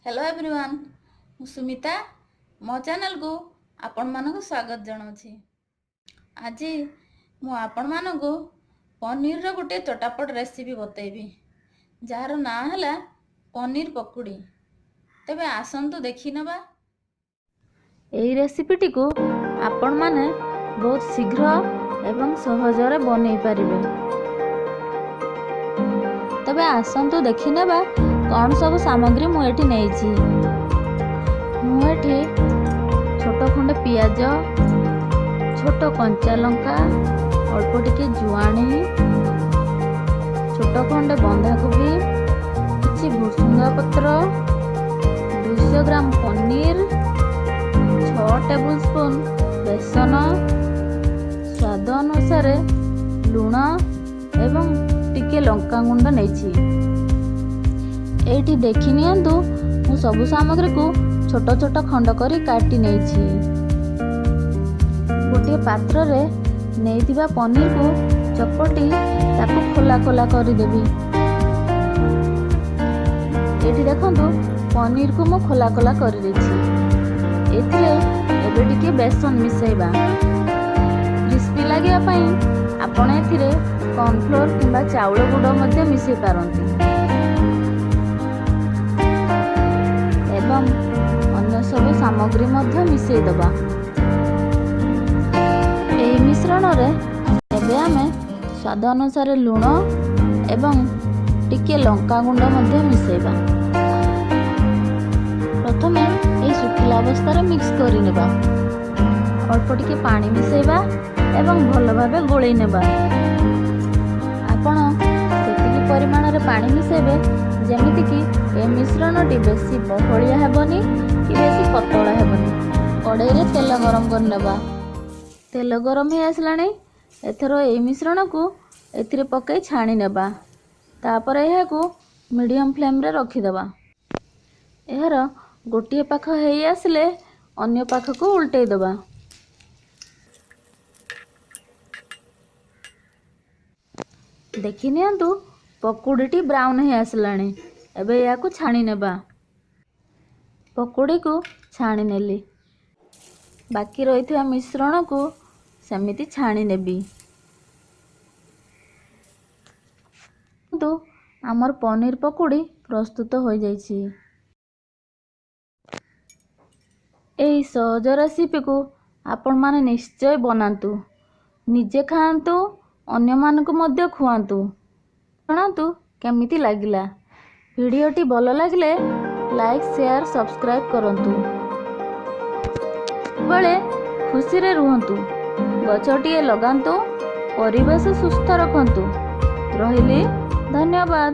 Hello everyone, ମୁଁ ସୁମିତା, ମୋ ଚ୍ୟାନେଲକୁ ଆପଣମାନଙ୍କୁ ସ୍ୱାଗତ ଜଣାଉଛି। ଆଜି ମୁଁ ଆପଣମାନଙ୍କୁ ପନିରର ଗୋଟିଏ ଚଟାପଟ ରେସିପି ବତେଇବି, ଯାହାର ନାଁ ହେଲା ପନିର ପକୁଡ଼ି। ତେବେ ଆସନ୍ତୁ ଦେଖିନେବା। ଏହି ରେସିପିଟିକୁ ଆପଣମାନେ ବହୁତ ଶୀଘ୍ର ଏବଂ ସହଜରେ ବନେଇ ପାରିବେ। ତେବେ ଆସନ୍ତୁ ଦେଖିନେବା କ'ଣ ସବୁ ସାମଗ୍ରୀ ମୁଁ ଏଠି ନେଇଛି। ମୁଁ ଏଠି ଛୋଟ ଖଣ୍ଡେ ପିଆଜ, ଛୋଟ କଞ୍ଚା ଲଙ୍କା, ଅଳ୍ପ ଟିକେ ଜୁଆଣି, ଛୋଟ ଖଣ୍ଡେ ବନ୍ଧାକୋବି, କିଛି ଭୃସୁଙ୍ଗା ପତ୍ର, 200 ଗ୍ରାମ ପନିର, 6 ଟେବୁଲ ସ୍ପୁନ୍ ବେସନ, ସ୍ୱାଦ ଅନୁସାରେ ଲୁଣ ଏବଂ ଟିକେ ଲଙ୍କାଗୁଣ୍ଡ ନେଇଛି। ଏଇଠି ଦେଖି ନିଅନ୍ତୁ, ମୁଁ ସବୁ ସାମଗ୍ରୀକୁ ଛୋଟ ଛୋଟ ଖଣ୍ଡ କରି କାଟି ନେଇଛି। ଗୋଟିଏ ପାତ୍ରରେ ନେଇଥିବା ପନିରକୁ ଚକଟି ତାକୁ ଖୋଲା ଖୋଲା କରିଦେବି। ଏଇଠି ଦେଖନ୍ତୁ, ପନିରକୁ ମୁଁ ଖୋଲା ଖୋଲା କରିଦେଇଛି। ଏଥିରେ ଏବେ ଟିକେ ବେସନ ମିଶାଇବା। କ୍ରିସ୍ପି ଲାଗିବା ପାଇଁ ଆପଣ ଏଥିରେ କର୍ଣ୍ଣଫ୍ଲୋର କିମ୍ବା ଚାଉଳ ଗୁଡ଼ ମଧ୍ୟ ମିଶାଇ ପାରନ୍ତି ଏବଂ ଅନ୍ୟ ସବୁ ସାମଗ୍ରୀ ମଧ୍ୟ ମିଶାଇ ଦେବା। ଏହି ମିଶ୍ରଣରେ ଏବେ ଆମେ ସ୍ୱାଦ ଅନୁସାରେ ଲୁଣ ଏବଂ ଟିକେ ଲଙ୍କାଗୁଣ୍ଡ ମଧ୍ୟ ମିଶାଇବା। ପ୍ରଥମେ ଏହି ଶୁଖିଲା ଅବସ୍ଥାରେ ମିକ୍ସ କରିନେବା। ଅଳ୍ପ ଟିକେ ପାଣି ମିଶାଇବା ଏବଂ ଭଲ ଭାବେ ଗୋଳେଇ ନେବା। ଆପଣ ସେତିକି ପରିମାଣରେ ପାଣି ମିଶାଇବେ, ଯେମିତିକି ଏ ମିଶ୍ରଣଟି ବେଶୀ ବହଳିଆ ହେବନି କି ବେଶୀ ପତଳା ହେବନି। କଡ଼େଇରେ ତେଲ ଗରମ କରିନେବା। ତେଲ ଗରମ ହେଇ ଆସିଲାଣି। ଏଥର ଏଇ ମିଶ୍ରଣକୁ ଏଥିରେ ପକାଇ ଛାଣି ନେବା। ତାପରେ ଏହାକୁ ମିଡ଼ିୟମ୍ ଫ୍ଲେମ୍ରେ ରଖିଦେବା। ଏହାର ଗୋଟିଏ ପାଖ ହେଇ ଆସିଲେ ଅନ୍ୟ ପାଖକୁ ଉଲଟେଇ ଦେବା। ଦେଖି ନିଅନ୍ତୁ, ପକୁଡ଼ିଟି ବ୍ରାଉନ୍ ହେଇ ଆସିଲାଣି। ଏବେ ଏହାକୁ ଛାଣି ନେବା। ପକୁଡ଼ିକୁ ଛାଣି ନେଲି। ବାକି ରହିଥିବା ମିଶ୍ରଣକୁ ସେମିତି ଛାଣି ନେବି। କିନ୍ତୁ ଆମର ପନିର ପକୁଡ଼ି ପ୍ରସ୍ତୁତ ହୋଇଯାଇଛି। ଏହି ସହଜ ରେସିପିକୁ ଆପଣମାନେ ନିଶ୍ଚୟ ବନାନ୍ତୁ, ନିଜେ ଖାଆନ୍ତୁ, ଅନ୍ୟମାନଙ୍କୁ ମଧ୍ୟ ଖୁଆନ୍ତୁ। ଜଣାନ୍ତୁ କେମିତି ଲାଗିଲା। ଭିଡ଼ିଓଟି ଭଲ ଲାଗିଲେ ଲାଇକ୍, ସେୟାର, ସବସ୍କ୍ରାଇବ୍ କରନ୍ତୁ। ସବୁବେଳେ ଖୁସିରେ ରୁହନ୍ତୁ, ଗଛଟିଏ ଲଗାନ୍ତୁ, ପରିବେଶ ସୁସ୍ଥ ରଖନ୍ତୁ। ରହିଲି, ଧନ୍ୟବାଦ।